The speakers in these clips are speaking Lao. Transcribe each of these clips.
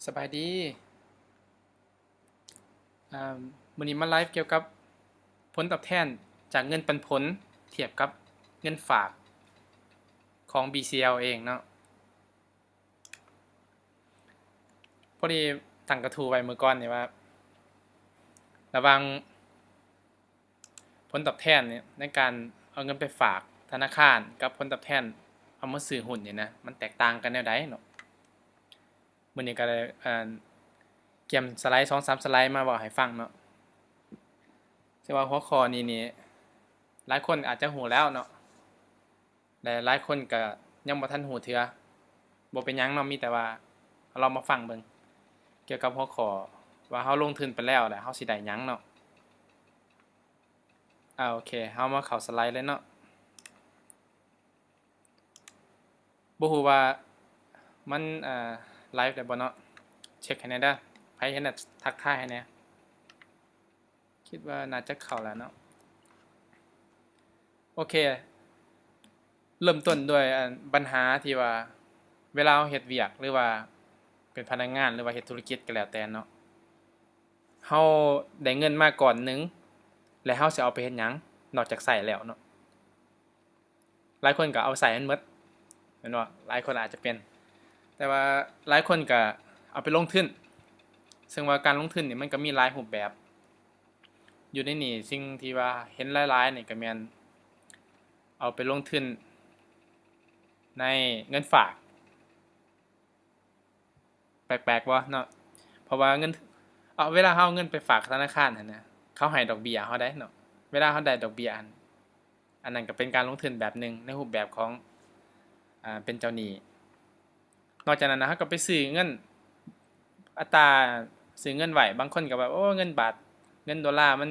ສະບາຍດີ ອາ ມື້ນີ້ມາໄລຟ໌ກ່ຽວກັບຜົນຕອບແທນຈາກເງິນປັນຜົນທຽບກັບເງິນຝາກຂອງ ບີຊີແອລ ເອງເນາະ. ພໍດີຕັ້ງກະທູ້ໄວ້ມື້ກ່ອນນີ້ວ່າ ລະຫວ່າງ ຜົນຕອບແທນນີ້ ໃນການເອົາເງິນໄປຝາກທະນາຄານ ກັບຜົນຕອບແທນເອົາມາຊື້ຫຸ້ນນີ້ນະ ມັນແຕກຕ່າງກັນແນວໃດເນາະ. ມື້ນີ້ກໍໄດ້ ເອີ່ ກຽມສະໄລສອງສາມສະໄລມາເວົ້າໃຫ້ຟັງເນາະ. ເຊື່ອວ່າຫົວຂໍ້ນີ້ນີ້ ຫຼາຍຄົນອາດຈະຮູ້ແລ້ວເນາະ ແລະ ຫຼາຍຄົນກໍຍັງບໍ່ທັນຮູ້ເທື່ອ. ບໍ່ເປັນຫຍັງເນາະ ມີແຕ່ວ່າລອງມາຟັງເບິ່ງ ກ່ຽວກັບຫົວຂໍ້ວ່າເຮົາລົງທຶນໄປແລ້ວ ແລ້ວເຮົາຊິໄດ້ຫຍັງເນາະ. ອາ ໂອເຄ ເຮົາມາເຂົ້າສະໄລເລີຍເນາະ. ບໍ່ຮູ້ວ່າມັນ ເອີ່ ໄລຟ໌ໄດ້ບໍ່ເນາະ ເຊັກໃຫ້ແດ່ເດີ. ໃຜເຫັນນະ ທັກທາຍໃຫ້ແດ່. ຄິດວ່າໜ້າຈະເຂົ້າແລ້ວເນາະ. ໂອເຄ ເລີ່ມຕົ້ນດ້ວຍ ອັນ ບັນຫາທີ່ວ່າ ເວລາເຮົາເຮັດວຽກ ຫຼືວ່າເປັນພະນັກງານ ຫຼືວ່າເຮັດທຸລະກິດກໍແລ້ວແຕ່ເນາະ ເຮົາໄດ້ເງິນມາກ້ອນໜຶ່ງ ແລະ ເຮົາຊິເອົາໄປເຮັດຫຍັງ ນອກຈາກໃຊ້ແລ້ວເນາະ. ຫຼາຍຄົນກໍເອົາໃຊ້ມັນໝົດ ແມ່ນບໍ່? ຫຼາຍຄົນອາດຈະເປັນ ແຕ່ວ່າຫຼາຍຄົນກໍເອົາໄປລົງທຶນ ເຊິ່ງວ່າການລົງທຶນນີ້ມັນກໍມີຫຼາຍຮູບແບບ. ຢູ່ໃນນີ້ ສິ່ງທີ່ວ່າເຫັນຫຼາຍໆນີ້ກໍແມ່ນເອົາໄປລົງທຶນໃນເງິນຝາກ. ແປກໆບໍ່ເນາະ? ເພາະວ່າເງິນ ເອົາ ເວລາເຮົາເອົາເງິນໄປຝາກທະນາຄານຫັ້ນນະ ເຂົາໃຫ້ດອກເບ້ຍເຮົາໄດ໋ເນາະ. ເວລາເຮົາໄດ້ດອກເບ້ຍຫັ້ນ ອັນນັ້ນກໍເປັນການລົງທຶນແບບໜຶ່ງໃນຮູບແບບຂອງ ອາ ເປັນເຈົ້າໜີ້. ນອກຈາກນັ້ນນະ ເຮົາກໍໄປຊື້ເງິນ ອັດຕາຊື້ເງິນໄວ້ ບາງຄົນກໍແບບ ໂອ້ ເງິນບາດ ເງິນໂດລາມັນ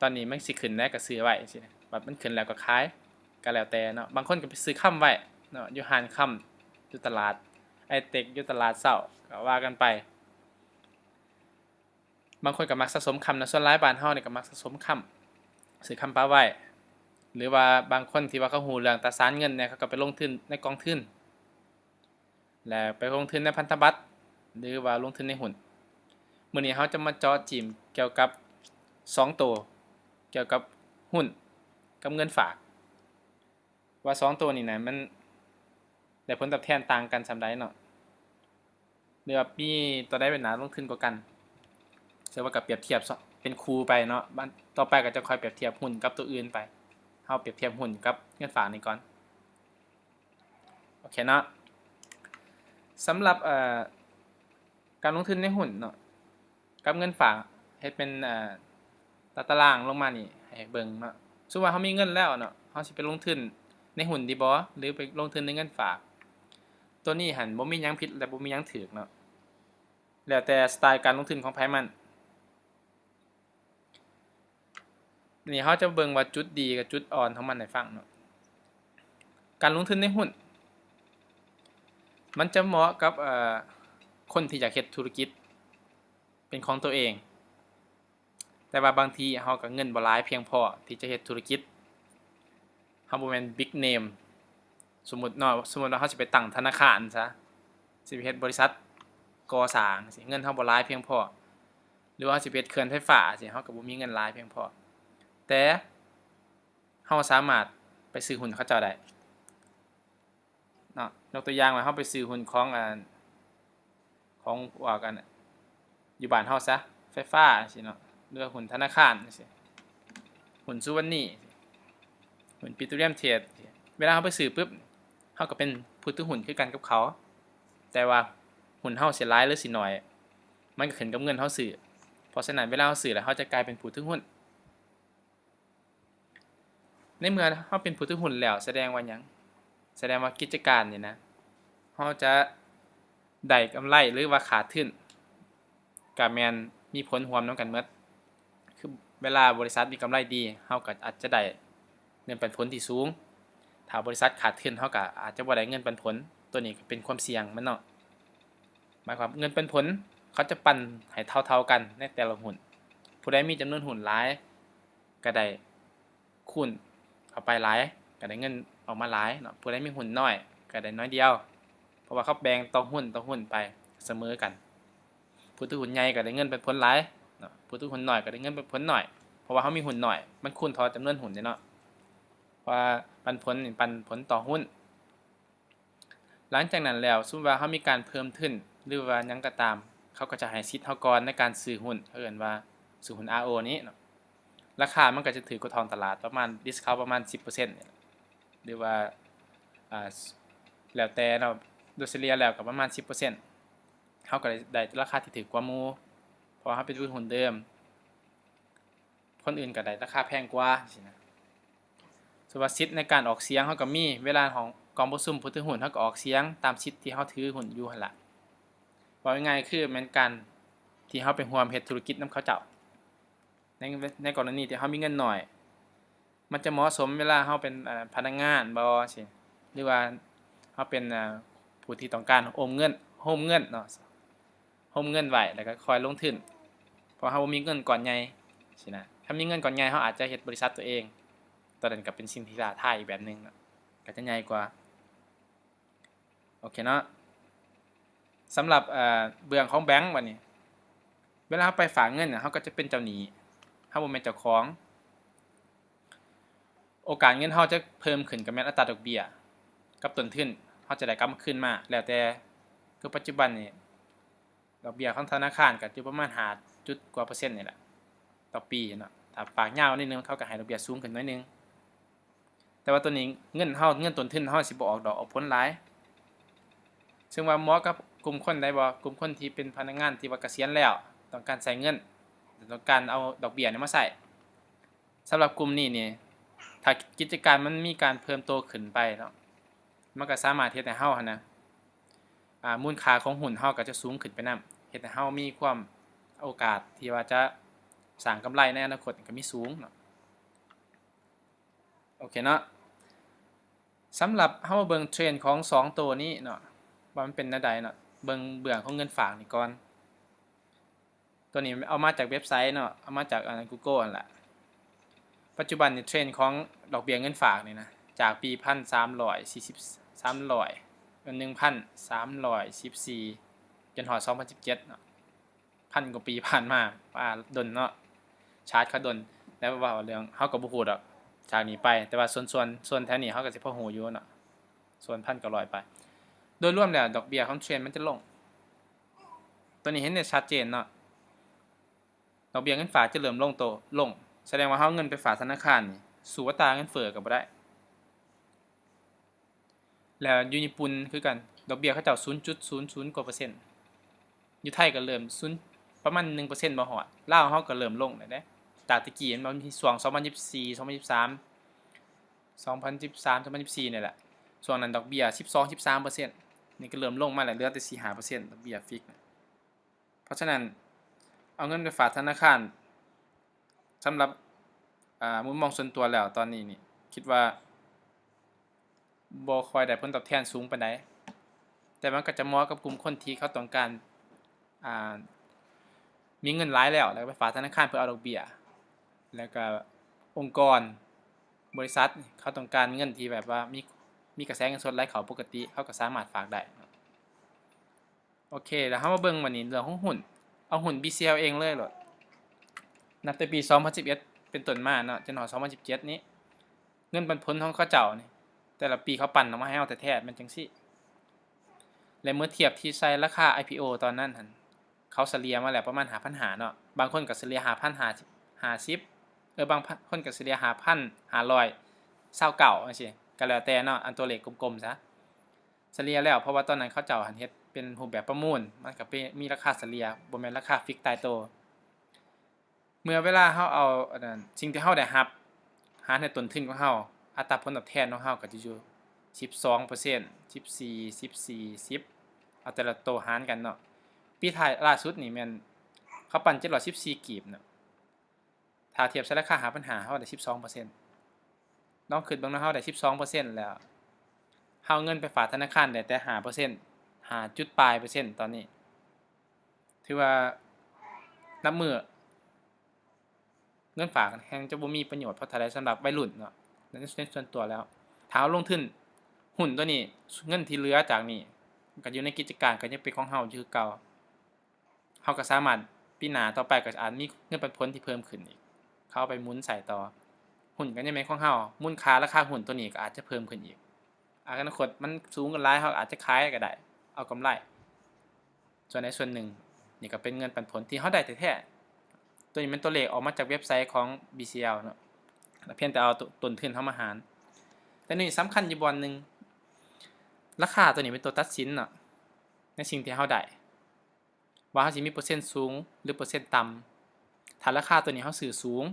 ຕອນນີ້ມັນຊິຂຶ້ນແລ້ວກໍຊື້ໄວ້ ຈັ່ງຊີ້ນະ ບັດມັນຂຶ້ນແລ້ວກໍຂາຍ ກໍແລ້ວແຕ່ເນາະ. ບາງຄົນກໍໄປຊື້ຄຳໄວ້ເນາະ ຢູ່ຮ້ານຄຳ ຢູ່ຕະຫຼາດໄອເຕັກ ຢູ່ຕະຫຼາດເຊົ້າ ກໍວ່າກັນໄປ. ບາງຄົນກໍມັກສະສົມຄຳເນາະ ສ່ວນຫຼາຍບ້ານເຮົານີ້ກໍມັກສະສົມຄຳ ຊື້ຄຳປະໄວ້ ຫຼືວ່າບາງຄົນທີ່ວ່າເຂົາຮູ້ເລື່ອງຕາສານເງິນແດ່ ເຂົາກໍໄປລົງທຶນໃນກອງທຶນ ແລະ ໄປລົງທຶນໃນພັນທະບັດ ຫຼືວ່າລົງທຶນໃນຫຸ້ນ. ມື້ນີ້ເຮົາຈະມາເຈາະຈີ້ມກ່ຽວກັບສອງໂຕ ກ່ຽວກັບຫຸ້ນກັບເງິນຝາກ ວ່າສອງໂຕນີ້ນະ ມັນໄດ້ຜົນຕອບແທນຕ່າງກັນສ່ຳໃດເນາະ ຫຼືວ່າມີໂຕໃດເປັນໜ້າລົງທຶນກວ່າກັນ. ເຊິ່ງວ່າກໍປຽບທຽບເປັນຄູ່ໄປເນາະ ບັດຕໍ່ໄປກໍຈະຄ່ອຍປຽບທຽບຫຸ້ນກັບໂຕອື່ນໄປ. ເຮົາປຽບທຽບຫຸ້ນກັບເງິນຝາກນີ້ກ່ອນ. ໂອເຄເນາະ ສຳລັບ ເອີ່ ການລົງທຶນໃນຫຸ້ນເນາະ ກັບເງິນຝາກ ເຮັດເປັນ ເອີ່ ຕາຕະລາງລົງມານີ້ໃຫ້ເບິ່ງເນາະ. ສົມມຸດວ່າເຮົາມີເງິນແລ້ວເນາະ ເຮົາຊິໄປລົງທຶນໃນຫຸ້ນດີບໍ່ ຫຼືໄປລົງທຶນໃນເງິນຝາກ? ໂຕນີ້ຫັ້ນບໍ່ມີຫຍັງຜິດ ແລະ ບໍ່ມີຫຍັງຖືກເນາະ ແລ້ວແຕ່ສະໄຕການລົງທຶນຂອງໃຜມັນ. ນີ້ເຮົາຈະເບິ່ງວ່າຈຸດດີກັບຈຸດອ່ອນຂອງມັນໃຫ້ຟັງເນາະ. ການລົງທຶນໃນຫຸ້ນ ມັນຈະເໝາະກັບ ເອີ່ ຄົນທີ່ຢາກເຮັດທຸລະກິດເປັນຂອງຕົວເອງ ແຕ່ວ່າບາງທີເຮົາກໍເງິນບໍ່ຫຼາຍພຽງພໍທີ່ຈະເຮັດທຸລະກິດ. ເຮົາບໍ່ແມ່ນ big name ສົມມຸດເນາະ ສົມມຸດວ່າເຮົາຊິໄປຕັ້ງທະນາຄານຊະ ຊິໄປເຮັດບໍລິສັດກໍ່ສ້າງ ເງິນເຮົາບໍ່ຫຼາຍພຽງພໍ ຫຼືວ່າເຮົາຊິໄປເຮັດເຂື່ອນໄຟຟ້າ ເຮົາກໍບໍ່ມີເງິນຫຼາຍພຽງພໍ ແຕ່ເຮົາສາມາດໄປຊື້ຫຸ້ນເຂົາເຈົ້າໄດ້ເນາະ. ຍົກຕົວຢ່າງວ່າເຮົາໄປຊື້ຫຸ້ນຂອງ ອັນ ຂອງພວກ ອັນ ຢູ່ບ້ານເຮົາຊະ ໄຟຟ້າຈັ່ງຊີ້ເນາະ ຫຼືວ່າຫຸ້ນທະນາຄານຈັ່ງຊີ້ ຫຸ້ນສຸວັນນີ ຫຸ້ນປິໂຕຣລຽມເທຣດ. ເວລາເຮົາໄປຊື້ປຶບ ເຮົາກໍເປັນຜູ້ຖືຫຸ້ນຄືກັນກັບເຂົາ ແຕ່ວ່າຫຸ້ນເຮົາຊິຫຼາຍ ຫຼື ຊິໜ້ອຍ ມັນກໍຂຶ້ນກັບເງິນເຮົາຊື້. ເພາະສະນັ້ນ ເວລາເຮົາຊື້ແລ້ວ ເຮົາຈະກາຍເປັນຜູ້ຖືຫຸ້ນ. ໃນເມື່ອເຮົາເປັນຜູ້ຖືຫຸ້ນແລ້ວ ສະແດງວ່າຫຍັງ? ສະແດງວ່າກິດຈະການນີ້ນະ ເຮົາຈະໄດ້ກຳໄລ ຫຼືວ່າຂາດທຶນ ກະແມ່ນມີຜົນຮ່ວມນຳກັນໝົດ. ຄືເວລາບໍລິສັດມີກຳໄລດີ ເຮົາກໍອາດຈະໄດ້ເງິນປັນຜົນທີ່ສູງ. ຖ້າບໍລິສັດຂາດທຶນ ເຮົາກໍອາດຈະບໍ່ໄດ້ເງິນປັນຜົນ. ໂຕນີ້ກໍເປັນຄວາມສ່ຽງມັນເນາະ. ໝາຍຄວາມເງິນປັນຜົນ ເຂົາຈະປັນໃຫ້ເທົ່າໆກັນໃນແຕ່ລະຫຸ້ນ. ຜູ້ໃດມີຈຳນວນຫຸ້ນຫຼາຍ ກໍໄດ້ຄູນເຂົ້າໄປຫຼາຍ ກໍໄດ້ເງິນອອກມາຫຼາຍເນາະ. ຜູ້ໃດມີຫຸ້ນໜ້ອຍ ກໍໄດ້ໜ້ອຍດຽວ ເພາະວ່າເຂົາແບ່ງຕໍ່ຫຸ້ນ ຕໍ່ຫຸ້ນໄປສະເໝີກັນ. ຜູ້ຖືຫຸ້ນໃຫຍ່ກໍໄດ້ເງິນປັນຜົນຫຼາຍເນາະ, ຜູ້ຖືຫຸ້ນນ້ອຍກໍໄດ້ເງິນປັນຜົນໜ້ອຍ ເພາະວ່າເຮົາມີຫຸ້ນໜ້ອຍ ມັນຄູນຕໍ່ຈຳນວນຫຸ້ນເດ້ເນາະ, ເພາະວ່າປັນຜົນນີ້ປັນຜົນຕໍ່ຫຸ້ນ. ຫຼັງຈາກນັ້ນແລ້ວ ສົມມຸດວ່າເຮົາມີການເພີ່ມທຶນ ຫຼືວ່າຫຍັງກໍຕາມ ເຂົາກໍຈະໃຫ້ສິດເຮົາກ່ອນໃນການຊື້ຫຸ້ນ ເຂົາເອີ້ນວ່າຊື້ຫຸ້ນ ອາໂອ ນີ້ເນາະ, ລາຄາມັນກໍຈະຖືກກວ່າທ້ອງຕະຫຼາດປະມານ ດິສເຄົາປະມານສິບເປີເຊັນນີ້ແຫຼະ ຫຼືວ່າ ອາ ແລ້ວແຕ່ເນາະ, ໂດຍສະເລ່ຍແລ້ວກໍປະມານສິບເປີເຊັນ ເຮົາກໍໄດ້ ໄດ້ລາຄາທີ່ຖືກກວ່າໝູ່ ເພາະວ່າເຮົາເປັນຜູ້ຖືຫຸ້ນເດີມ, ຄົນອື່ນກໍໄດ້ລາຄາແພງກວ່າຊີ້ນະ. ສ່ວນວ່າສິດໃນການອອກສຽງເຮົາກໍມີ, ເວລາຂອງກອງປະຊຸມຜູ້ຖືຫຸ້ນ ເຮົາກໍອອກສຽງຕາມສິດທີ່ເຮົາຖືຫຸ້ນຢູ່ຫັ້ນລະ. ເວົ້າງ່າຍໆຄືແມ່ນການທີ່ເຮົາໄປຮ່ວມເຮັດທຸລະກິດນຳເຂົາເຈົ້າ. ໃນ ໃນກໍລະນີທີ່ເຮົາມີເງິນໜ້ອຍ ມັນຈະເໝາະສົມເວລາເຮົາເປັນ ເອີ ພະນັກງານບໍ ຊີ້ ຫຼືວ່າເຮົາເປັນ ເອີ ຜູ້ທີ່ຕ້ອງການໂຮມເງິນ ໂຮມເງິນເນາະ, ໂຮມເງິນໄວ້ ແລ້ວກໍຄ່ອຍລົງທຶນ ເພາະເຮົາບໍ່ມີເງິນກ້ອນໃຫຍ່ຊີ້ນະ. ຖ້າມີເງິນກ້ອນໃຫຍ່ ເຮົາອາດຈະເຮັດບໍລິສັດຕົວເອງ, ໂຕນັ້ນກໍເປັນສິ່ງທີ່ທ້າທາຍອີກແບບໜຶ່ງເນາະ, ກໍຈະໃຫຍ່ກວ່າ. ໂອເຄເນາະ, ສຳລັບ ເອີ ເບື້ອງຂອງແບງບັດນີ້ ເວລາເຮົາໄປຝາກເງິນນະ ເຮົາກໍຈະເປັນເຈົ້າໜີ້, ເຮົາບໍ່ແມ່ນເຈົ້າຂອງ. ໂອກາດເງິນເຮົາຈະເພີ່ມຂຶ້ນກໍແມ່ນອັດຕາດອກເບ້ຍກັບຕົ້ນທຶນ ເຮົາຈະໄດ້ກັບມາຄືນມາ ແລ້ວແຕ່. ຄືປັດຈຸບັນນີ້ ດອກເບ້ຍຂອງທະນາຄານກໍຢູ່ປະມານຫ້າຈຸດກວ່າເປີເຊັນນີ້ແຫຼະຕໍ່ປີເນາະ, ຖ້າຝາກຍາວໜ້ອຍໜຶ່ງ ເຂົາກໍໃຫ້ດອກເບ້ຍສູງຂຶ້ນໜ້ອຍໜຶ່ງ. ແຕ່ວ່າຕົວນີ້ເງິນເຮົາ ເງິນຕົ້ນທຶນເຮົາຊິບໍ່ອອກດອກອອກຜົນຫຼາຍ. ເຊິ່ງວ່າເໝາະກັບກຸ່ມຄົນໃດບໍ? ກຸ່ມຄົນທີ່ເປັນພະນັກງານທີ່ວ່າກະສຽນແລ້ວ ຕ້ອງການໃຊ້ເງິນ ຕ້ອງການເອົາດອກເບ້ຍນີ້ມາໃຊ້. ສຳລັບກຸ່ມນີ້ນີ້ ຖ້າກິດຈະການມັນມີການເພີ່ມໂຕຂຶ້ນໄປເນາະ, ມັນກໍສາມາດເຮັດໃຫ້ເຮົາຫັ້ນນະ ອາ ມູນຄ່າຂອງຫຸ້ນເຮົາກໍຈະສູງຂຶ້ນໄປນຳ, ເຮັດໃຫ້ເຮົາມີຄວາມ ໂອກາດທີ່ວ່າຈະສ້າງກຳໄລໃນອະນາຄົດກໍມີສູງເນາະ. ໂອເຄເນາະ, ສຳລັບເຮົາມາເບິ່ງເທຣນຂອງສອງໂຕນີ້ເນາະ ວ່າມັນເປັນແນວໃດເນາະ, ເບິ່ງເບື້ອງຂອງເງິນຝາກນີ້ກ່ອນ. ຕົວນີ້ເອົາມາຈາກເວັບໄຊເນາະ, ເອົາມາຈາກ ອັນ Google ຫັ້ນລະ. ປັດຈຸບັນນີ້ເທຣນຂອງດອກເບ້ຍເງິນຝາກນີ້ນະ ຈາກປີພັນສາມຮ້ອຍສີ່ສິບ ສາມຮ້ອຍ ໜຶ່ງພັນສາມຮ້ອຍສິບສີ່ ຈົນຮອດສອງພັນສິບເຈັດເນາະ, ພັນກວ່າປີຜ່ານມາ. ວ່າດົນເນາະ, ຊາດເຂົາດົນ. ແຕ່ເວົ້າເລື່ອງ ເຮົາກໍບໍ່ຮູ້ດອກຈາກນີ້ໄປ, ແຕ່ວ່າສ່ວນ ສ່ວນ ສ່ວນແຖວນີ້ເຮົາກໍຊິພໍຮູ້ຢູ່ເນາະ, ສ່ວນພັນເກົ້າຮ້ອຍປາຍ. ໂດຍລວມແລ້ວດອກເບ້ຍຂອງເທຣນມັນຈະລົງ. ຕົວນີ້ເຫັນໄດ້ຊັດເຈນເນາະ, ດອກເບ້ຍເງິນຝາກຈະເລີ່ມລົງໂຕ ລົງ, ສະແດງວ່າເຮົາເງິນໄປຝາກທະນາຄານນີ້ ສູ້ອັດຕາເງິນເຟີ້ກໍບໍ່ໄດ້. ແລ້ວຢູ່ຍີ່ປຸ່ນຄືກັນ, ດອກເບ້ຍເຂົາເຈົ້າສູນຈຸດສູນສູນກວ່າເປີເຊັນ, ຢູ່ໄທກໍເລີ່ມສູນ ປະມານໜຶ່ງເປີເຊັນບໍ່ຮອດ. ລາວເຮົາກໍເລີ່ມລົງແລ້ວເດ້, ຈາກແຕ່ກີ້ແມ່ນບໍ່ ມີຊ່ວງສອງພັນສິບສີ່ ສອງພັນສິບສາມ ສອງພັນສິບສາມ ສອງພັນສິບສີ່ນີ້ແຫຼະ, ຊ່ວງນັ້ນດອກເບ້ຍສິບສອງ ສິບສາມເປີເຊັນ, ນີ້ກໍເລີ່ມລົງມາແລ້ວ ເຫຼືອແຕ່ສີ່ຫ້າເປີເຊັນ ດອກເບ້ຍຟິກ. ເພາະສະນັ້ນ ເອົາເງິນໄປຝາກທະນາຄານ ສຳລັບ ອ່າ ມຸມມອງສ່ວນຕົວແລ້ວ ຕອນນີ້ນີ້ ຄິດວ່າບໍ່ຄ່ອຍໄດ້ຜົນຕອບແທນສູງປານໃດ, ແຕ່ມັນກໍຈະເໝາະກັບກຸ່ມຄົນທີ່ເຂົາຕ້ອງການ ອ່າ ມີເງິນຫຼາຍແລ້ວ ແລ້ວກໍໄປຝາກທະນາຄານເພື່ອເອົາດອກເບ້ຍ, ແລ້ວກໍອົງກອນ ບໍລິສັດ ເຂົາຕ້ອງການເງິນທີ່ແບບວ່າມີ ມີກະແສເງິນສົດໄຫຼເຂົ້າປົກກະຕິ, ເຂົາກໍສາມາດຝາກໄດ້. ໂອເຄ, ແລ້ວເຮົາມາເບິ່ງບັດນີ້ເລື່ອງຂອງຫຸ້ນ, ເອົາຫຸ້ນ ບີ ຊີ ແອລ ເອງເລີຍໂລດ. ນັບແຕ່ປີສອງພັນສິບເອັດເປັນຕົ້ນມາເນາະ, ຈົນຮອດສອງພັນສິບເຈັດນີ້, ເງິນປັນຜົນຂອງເຂົາເຈົ້ານີ້ ແຕ່ລະປີເຂົາປັນອອກມາໃຫ້ເຮົາແທ້ໆ ແມ່ນຈັ່ງຊີ້. ແລະ ເມື່ອທຽບທີ່ໃສ່ລາຄາ ໄອ ພີ ໂອ ຕອນນັ້ນຫັ້ນ, ເຂົາສະເລ່ຍມາແລ້ວປະມານຫ້າພັນຫ້າເນາະ, ບາງຄົນກໍສະເລ່ຍຫ້າພັນຫ້າສິບ ເອີ ບາງຄົນກໍສະເລ່ຍຫ້າພັນຫ້າຮ້ອຍຊາວເກົ້າ ຈັ່ງຊີ້, ກໍແລ້ວແຕ່ເນາະ, ອັນຕົວເລກກົມໆຊະ. ສະເລ່ຍແລ້ວ ເພາະວ່າຕອນນັ້ນເຂົາເຈົ້າຫັ້ນເຮັດເປັນຮູບແບບປະມູນ, ມັນກໍເປັນ ມີລາຄາສະເລ່ຍ ບໍ່ແມ່ນລາຄາຟິກຕາຍໂຕ. ເມື່ອເວລາເຮົາເອົາ ອັນນັ້ນ ສິ່ງທີ່ເຮົາໄດ້ຮັບ ຫານໃຫ້ຕົ້ນທຶນຂອງເຮົາ, ອັດຕາຜົນຕອບແທນຂອງເຮົາກໍຈະຢູ່ສິບສອງເປີເຊັນ ສິບສີ່ ສິບສີ່ ສິບ ເອົາແຕ່ລະໂຕຫານກັນເນາະ. ປີທ້າຍລ່າສຸດນີ້ແມ່ນເຂົາປັນເຈັດຮ້ອຍສິບສີ່ກີບເນາະ, ຖ້າທຽບໃສ່ລາຄາຫ້າພັນຫ້າ ເຮົາໄດ້ສິບສອງເປີເຊັນ. ລອງຄິດເບິ່ງເນາະ, ເຮົາໄດ້ສິບສອງເປີເຊັນແລ້ວ, ເຮົາເອົາເງິນໄປຝາກທະນາຄານໄດ້ແຕ່ຫ້າເປີເຊັນ, ຫ້າຈຸດປາຍເປີເຊັນຕອນນີ້. ຖືວ່ານັບມື້ເງິນຝາກແຮ່ງຈະບໍ່ມີປະໂຫຍດພໍເທົ່າໃດສຳລັບໄວລຸ້ນເນາະ, ໃນ ໃນສ່ວນຕົວແລ້ວ. ຖ້າເຮົາລົງທຶນຫຸ້ນຕົວນີ້, ເງິນທີ່ເຫຼືອຈາກນີ້ກໍຢູ່ໃນກິດຈະການ, ກໍຍັງເປັນຂອງເຮົາຢູ່ຄືເກົ່າ. ເຮົາກໍສາມາດ ປີໜ້າຕໍ່ໄປກໍອາດມີເງິນປັນຜົນທີ່ເພີ່ມຂຶ້ນອີກ ເຂົາເອົາໄປໝູນໃຊ້ຕໍ່ ຫຸ້ນກໍຍັງແມ່ນຂອງເຮົາ ມູນຄ່າລາຄາຫຸ້ນໂຕນີ້ກໍອາດຈະເພີ່ມຂຶ້ນອີກ ອະນາຄົດມັນສູງຂຶ້ນຫຼາຍ ເຮົາອາດຈະຂາຍກໍໄດ້ ເອົາກຳໄລ ສ່ວນໃດສ່ວນໜຶ່ງ. ນີ້ກໍເປັນເງິນປັນຜົນທີ່ເຮົາໄດ້ແທ້ໆ ໂຕນີ້ແມ່ນຕົວເລກອອກມາຈາກເວັບໄຊຂອງ ບີຊີແອລ ເນາະ ແລ້ວພຽງແຕ່ເອົາຕົ້ນທຶນເຮົາມາຫານ. ແຕ່ນີ້ສຳຄັນຢູ່ບ່ອນໜຶ່ງ ລາຄາໂຕນີ້ເປັນຕົວຕັດສິນເນາະ ໃນສິ່ງທີ່ເຮົາໄດ້ ວ່າເຮົາຊິມີເປີເຊັນສູງ ຫຼື ເປີເຊັນຕ່ຳ. ຖ້າລາຄາໂຕນີ້ເຮົາຊື້ສູງ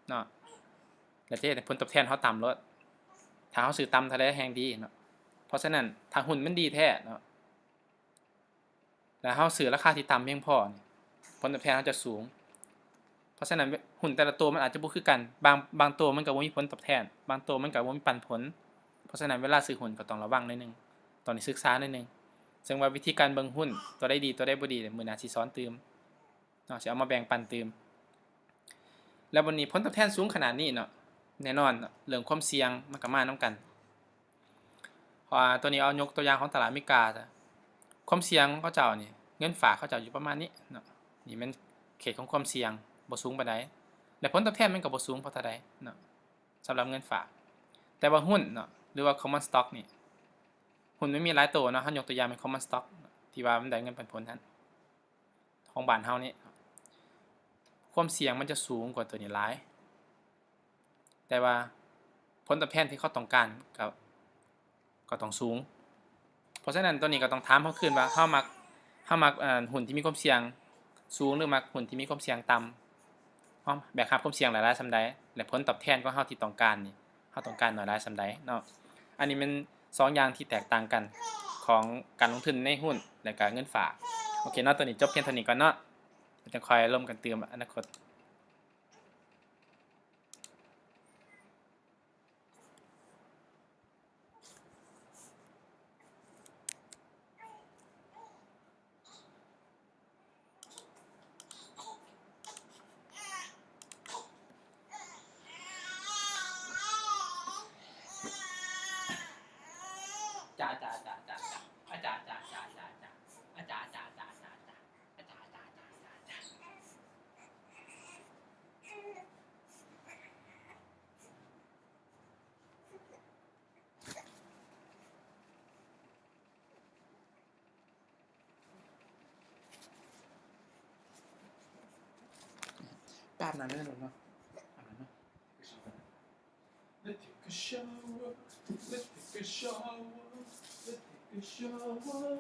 ເນາະ ແລ້ວຈະເຮັດໃຫ້ຜົນຕອບແທນເຮົາຕ່ຳໂລດ ຖ້າເຮົາຊື້ຕ່ຳເທົ່າໃດແຮ່ງດີເນາະ. ເພາະສະນັ້ນ ຖ້າຫຸ້ນມັນດີແທ້ເນາະ ແລ້ວເຮົາຊື້ລາຄາທີ່ຕ່ຳພຽງພໍນີ້ ຜົນຕອບແທນເຮົາຈະສູງ. ເພາະສະນັ້ນ ຫຸ້ນແຕ່ລະໂຕມັນອາດຈະບໍ່ຄືກັນ ບາງ ບາງໂຕມັນກໍບໍ່ມີຜົນຕອບແທນ ບາງໂຕມັນກໍບໍ່ມີປັນຜົນ. ເພາະສະນັ້ນ ເວລາຊື້ຫຸ້ນກໍຕ້ອງລະວັງໜ້ອຍໜຶ່ງ ຕ້ອງໄດ້ສຶກສາໜ້ອຍໜຶ່ງ ເຊິ່ງວ່າວິທີການເບິ່ງຫຸ້ນ ຕົວໃດດີ ຕົວໃດບໍ່ດີ ມື້ໜ້າຊິສອນຕື່ມເນາະ ຊິເອົາມາແບ່ງປັນຕື່ມ. ແລ້ວບັດນີ້ຜົນຕອບແທນສູງຂະໜາດນີ້ເນາະ ແນ່ນອນເນາະ ເລື່ອງຄວາມສ່ຽງມັນກໍມານຳກັນ. ເພາະວ່າໂຕນີ້ເອົາຍົກຕົວຢ່າງຂອງຕະຫຼາດອາເມລິກາ ຄວາມສ່ຽງຂອງເຂົາເຈົ້ານີ້ ເງິນຝາກເຂົາເຈົ້າຢູ່ປະມານນີ້ເນາະ ນີ້ແມ່ນເຂດຂອງຄວາມສ່ຽງ ບໍ່ສູງປານໃດ ແລະ ຜົນຕອບແທນມັນກໍບໍ່ສູງພໍເທົ່າໃດເນາະ ສຳລັບເງິນຝາກ. ແຕ່ວ່າຫຸ້ນເນາະ ຫຼືວ່າ common stock ນີ້ ຫຸ້ນມັນມີຫຼາຍໂຕເນາະ ເຮົາຍົກຕົວຢ່າງເປັນ common stock ທີ່ວ່າມັນໄດ້ເງິນປັນຜົນຫັ້ນ ຂອງບ້ານເຮົານີ້ ຄວາມສ່ຽງມັນຈະສູງກວ່າໂຕນີ້ຫຼາຍ ແຕ່ວ່າຜົນຕອບແທນທີ່ເຂົາຕ້ອງການກໍ ກໍຕ້ອງສູງ. ເພາະສະນັ້ນ ໂຕນີ້ກໍຕ້ອງຖາມເຮົາຄືນວ່າ ເຮົາມັກ ເຮົາມັກ ເອີ ຫຸ້ນທີ່ມີຄວາມສ່ຽງສູງ ຫຼື ມັກຫຸ້ນທີ່ມີຄວາມສ່ຽງຕ່ຳ? ເຮົາແບກຮັບຄວາມສ່ຽງຫຼາຍໆສ່ຳໃດ ແລະ ຜົນຕອບແທນຂອງເຮົາທີ່ຕ້ອງການນີ້ ເຮົາຕ້ອງການໜ້ອຍຫຼາຍສ່ຳໃດເນາະ. ອັນນີ້ແມ່ນສອງຢ່າງທີ່ແຕກຕ່າງກັນຂອງການລົງທຶນໃນຫຸ້ນ ແລະ ກະເງິນຝາກ. ໂອເຄເນາະ ໂຕນີ້ຈົບພຽງເທົ່ານີ້ກ່ອນເນາະ ແລ້ວຈັ່ງຄ່ອຍລົມກັນຕື່ມອະນາຄົດ. ໄປອາບນ້ຳເດີລູກເນາະ ອາບນ້ຳເນາະ. Let's take a shower, let's take a shower, let's take a shower.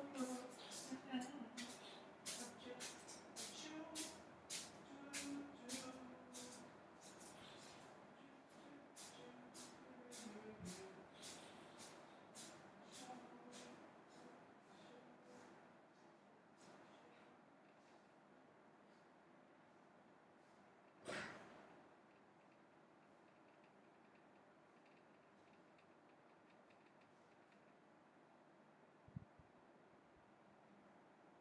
ໂ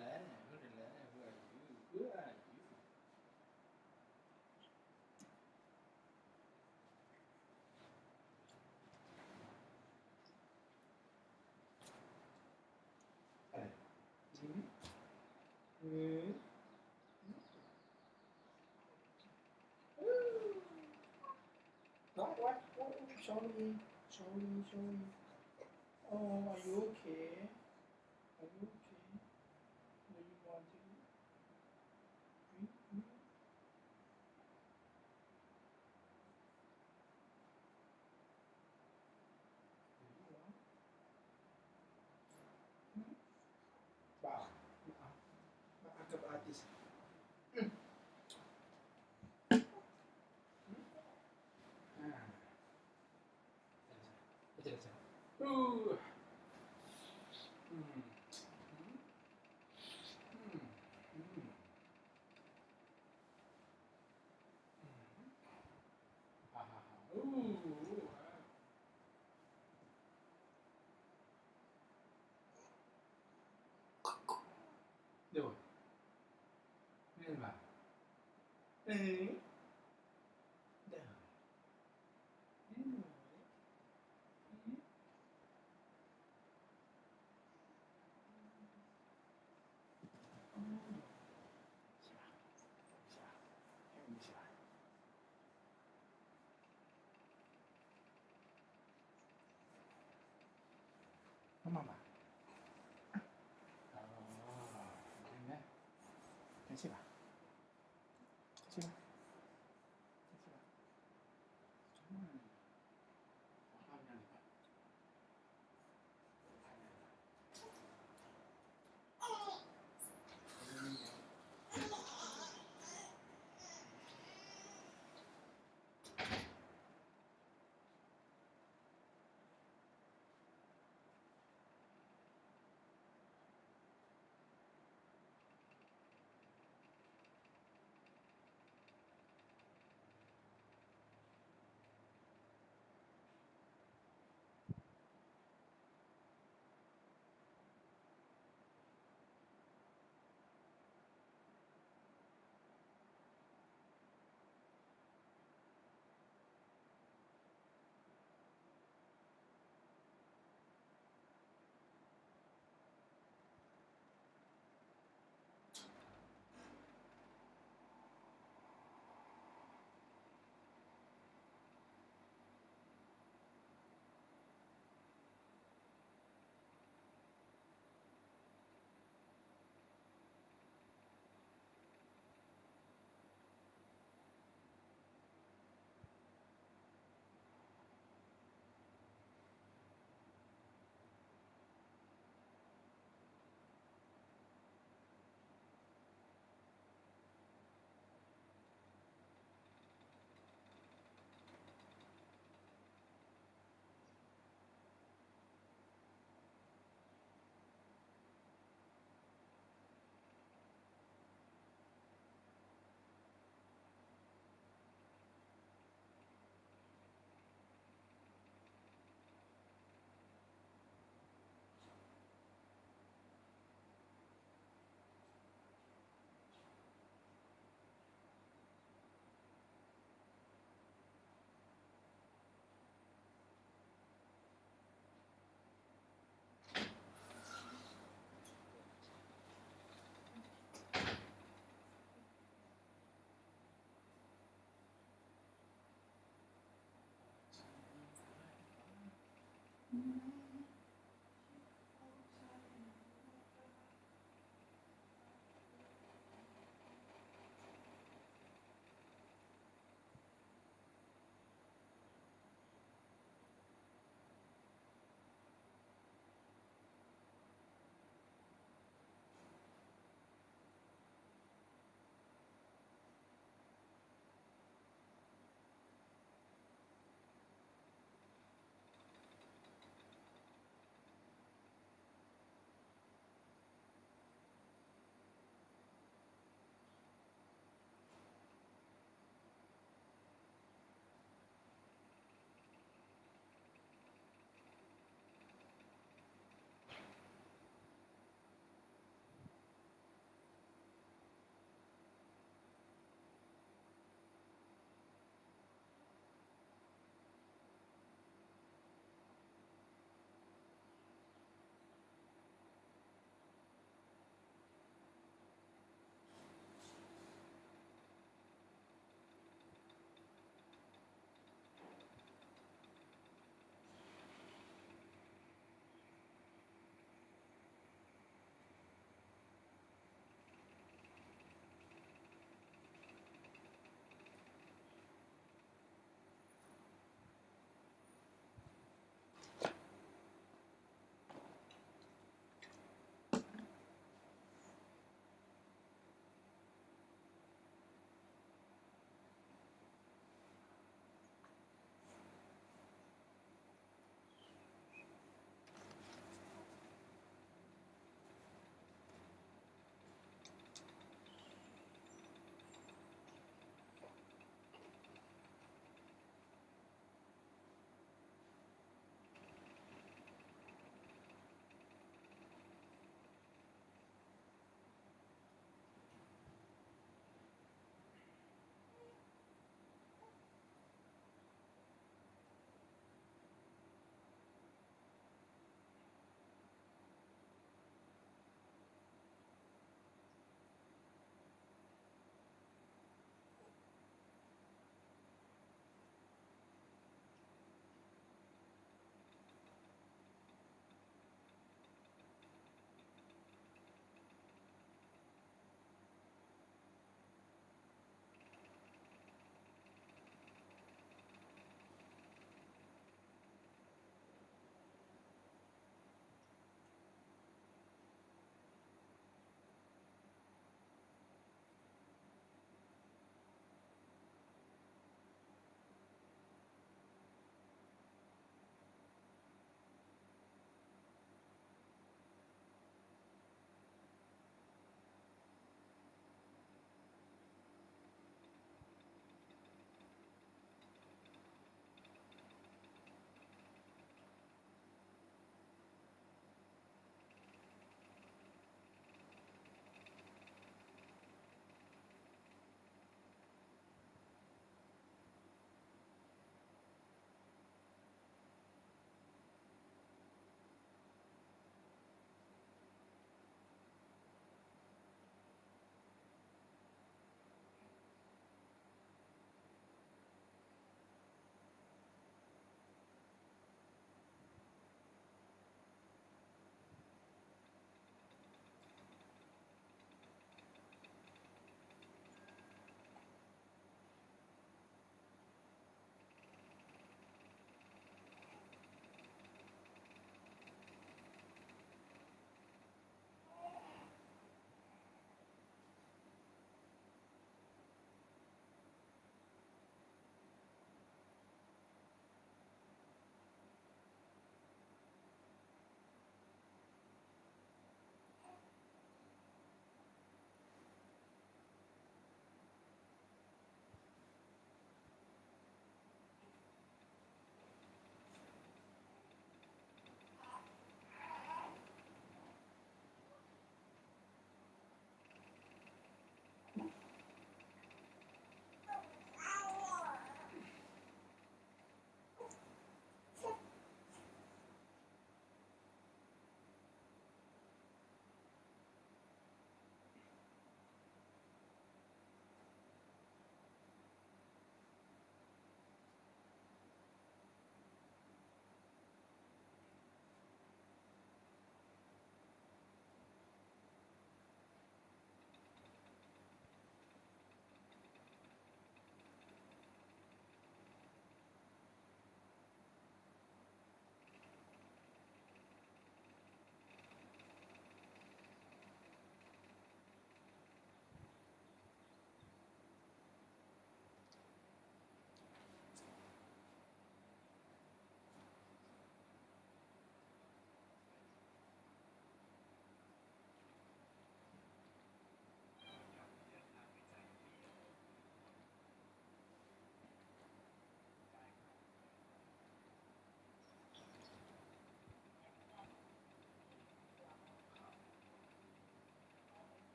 Who are you? Who are you? Not what? Oh, sorry, sorry, sorry. Oh, are you okay? Are you okay? Do you want to drink milk? Do you want? Hmm? Bah, maaf. Maaf, artis. Hmm. ອືມ ອືມ ອືມ ອືມ ອາຮາຮາ ໂອ້ ໂດຍ ແມ່ນວ່າ ເອີ ໂດຍ ແມ່ນ ມາ ມາ ມາ ອໍ ເຫັນໄດ໋ ຈັ່ງຊີ້ລະ ຈັ່ງຊີ້ລະ ຈັ່ງຊີ້ລະ ອືມ